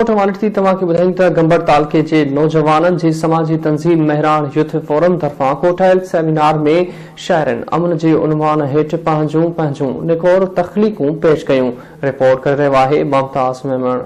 Report حوالي ٿي توهان کي ٻڌايون ته گمبٽ تعلقي جي نوجوانن جي سماجي تنظيم مهراڻ يوٿ فورم طرفان ڪوٺايل سيمينار ۾ شاعرن امن جي عنوان هيٺ پنهنجون پنهنجون نڪور تخليقون پيش ڪيون. رپورٽ ڪري رهيو آهي ممتاز ميمڻ.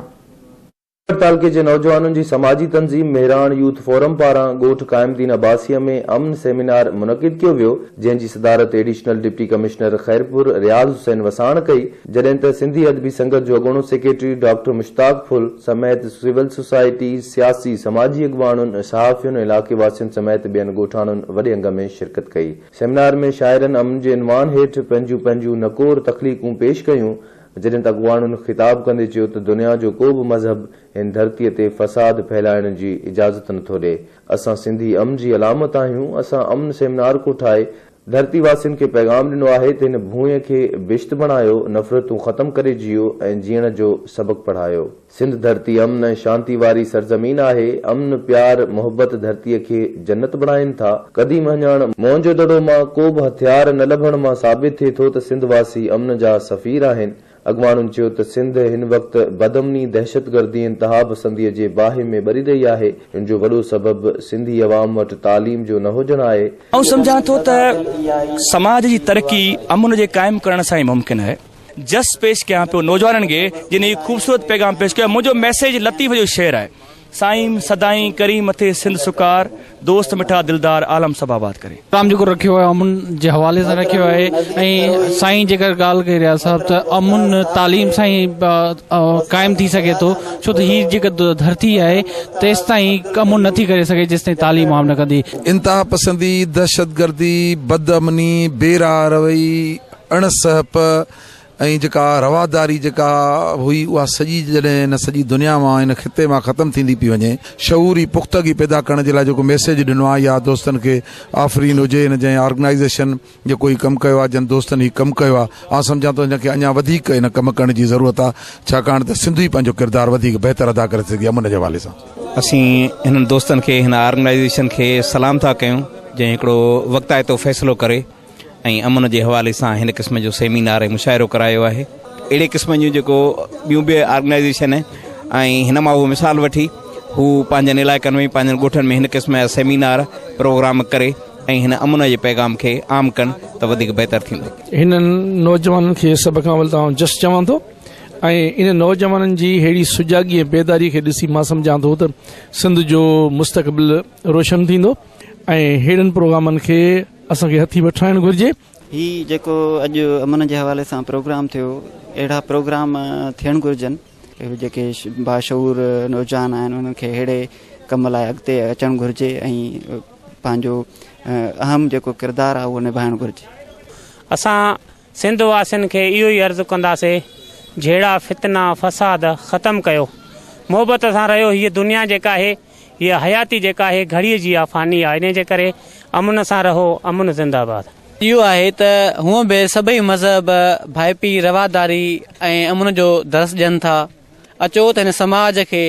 گمبٽ تعلقي جي نوجوانن جي سماجي تنظيم مهراڻ يوٿ فورم پاران ڳوٺ قائم الدين عباسيء ۾ امن سيمينار منعقد ڪيو ويو، جنهن جي صدارت additional deputy commissioner Khairpur Riaz Hussain Wassan ڪئي، جڏهن ته سنڌي ادبي سنگت جو اڳوڻو سيڪريٽري ڊاڪٽر مشتاق ڦل سميت سول سوسائٽي، سياسي سماجي اڳواڻن، صحافين ۽ علائقي واسين سميت ٻين ڳوٺاڻن وڏي انگ ۾ شرڪت ڪئي. سيمينار ۾ شاعرن امن جي عنوان هيٺ پنهنجون پنهنجون نڪور تخليقون پيش ڪيون، جڏهن ته اڳواڻن خطاب ڪندي چيو ته دنيا جو ڪو به مذهب هن ڌرتيء تي فساد ڦهلائڻ جي اجازت نٿو ڏئي. اسان سنڌي امن جي علامت آهيون، اسان امن سيمنار ڪوٺائي ڌرتي واسين کي پيغام ڏنو آهي ته هن ڀونء کي بهشت بڻايو، نفرتون ختم ڪري جيئو ۽ جيئڻ جو سبق پڙهايو. سنڌ ڌرتي امن ۽ شانتي واري سرزمين آهي، امن، پيار، محبت ڌرتيء کي جنت بڻائين ٿا. قديم اهڃاڻ موهن جو دڙو مان ڪو به هٿيار نه لڀڻ مان ثابت ٿئي ٿو ته سنڌ واسي امن جا سفير آهن. اڳواڻن چيو ته سنڌ هن وقت بدامني، دهشتگردي، انتهاپسنديء جي باهه ۾ ٻري رهي آهي، ان جو وڏو سبب سنڌي عوام وٽ تعليم جو نه هجڻ آهي. آئون سمجهان ٿو ته سماج جي ترقي امن جي قائم ڪرڻ سان ئي ممڪن آهي. جس پيش ڪيان پيو نوجوانن کي جن هي خوبصورت پيغام پيش ڪيو منهنجو ميسيج لطيف جو شعر آهي سائين سدائين ڪرين مٿي سنڌ سڪار دوست مٺا دلدار عالم سڀ آباد ڪري. پروگرام جيڪو رکيو آهي امن جي حوالي سان رکيو آهي ۽ سائين جيڪر ڳالهه ڪئي رياض صاحب ته امن تعليم سان ئي قائم ٿي سگهي ٿو ڇو ته هي جيڪا ڌرتي آهي تيستائين امن نٿي ڪري سگهي جيستائين تعليم عام نه ڪندي. انتها پسندي، دهشتگردي، بدامني، بي راهه روي، اڻ سهپ ۽ جيڪا رواداري جيڪا هئي اها سڄي جڏهن هن سڄي دنيا مان هن خطي مان ختم ٿيندي پئي وڃي شعوري پختگي پيدا ڪرڻ جي لاء جيڪو ميسيج ڏنو آهي يا دوستن کي آفرين هجي هن جنهن آرگنائيزيشن جيڪو هي ڪم ڪيو آهي جن دوستن هي ڪم ڪيو آهي آئون سمجهان ٿو هن کي اڃا وڌيڪ هن ڪم ڪرڻ جي ضرورت آهي ڇاڪاڻ ته سنڌ ئي پنهنجو ڪردار وڌيڪ بهتر ادا ڪري سگهي امن جي حوالي سان. اسين هنن دوستن کي هن آرگنائيزيشن کي سلام ٿا ڪيون جنهن هڪڙو وقتائتو فيصلو ڪري ۽ امن جي حوالي سان هن قسم جو سيمينار ۽ مشاعرو ڪرايو آهي اهڙي قسم جون جيڪو ٻيون به آرگنائيزيشن ۽ هن مان اهو مثال وٺي هو پنهنجن علائقن ۾ پنهنجن ڳوٺن ۾ هن قسم جا سيمينار پروگرام ڪري ۽ هن امن جي پيغام کي عام ڪن ته وڌيڪ بهتر ٿيندو. هنن نوجوانن کي سڀ کان اول ته آئون جس چوان ٿو ۽ انهن نوجوانن جي ههڙي سجاڳي ۽ بيداري کي ڏسي مان سمجهان ٿو ته سنڌ جو مستقبل روشن ٿيندو ۽ ههڙن پروگرامن کي اسان کي هٿي وٺرائڻ گهرجي. هي جيڪو اڄ امن جي حوالي سان پروگرام ٿيو اهڙا پروگرام ٿيڻ گهرجن جيڪي باشعور نوجوان آهن انهن کي اهڙي ڪم لاء اڳتي اچڻ گهرجي ۽ پنهنجو اهم جيڪو ڪردار آهي اهو نڀائڻ گهرجي. اسان سنڌ واسين کي اهو ئي عرض ڪنداسي جهيڙا فتنا فساد ختم ڪيو محبت سان رهيو هيء دنيا جيڪا آهي هيء حياتي جيڪا آهي گهڙيء جي آ فاني آ انهيء جي ڪري امن سان رهو امن زنده باد. اهو آهي ته هونء به سڀئي مذهب ڀائپي، رواداري ۽ امن جو درس ڏين ٿا. اچو ته هن سماج کي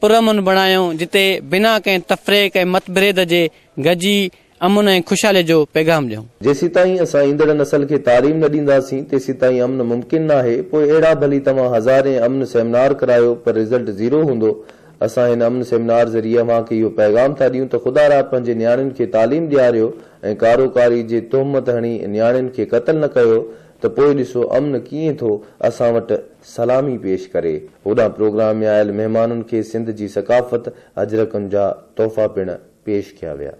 پرامن بڻايون جتي بنا ڪنهن تفريق ۽ متڀيد جي گڏجي امن ۽ خوشحالي جو پيغام ڏيون. جيسيتائين اسان ايندڙ نسل کي تعليم نه ڏينداسين تيسيتائين امن ممڪن ناهي، پوء اهڙا ڀلي توهان هزارين امن سيمنار ڪرايو پر رزلٽ زيرو هوندو. اسان هن امن سيمنار ذريعي اوهان کي اهو پيغام ٿا ڏيون ته خدا را پنهنجي نياڻين کي تعليم ڏياريو ۽ ڪارو ڪاري جي تهمت هڻي نياڻين کي قتل نه ڪيو ته پوء ڏسو امن ڪيئن ٿو اسان وٽ سلامي پيش ڪري. هوڏانهن پروگرام ۾ آيل مهمانن کي سنڌ جي ثقافت اجرڪن جا تحفا پڻ پيش ڪيا ويا.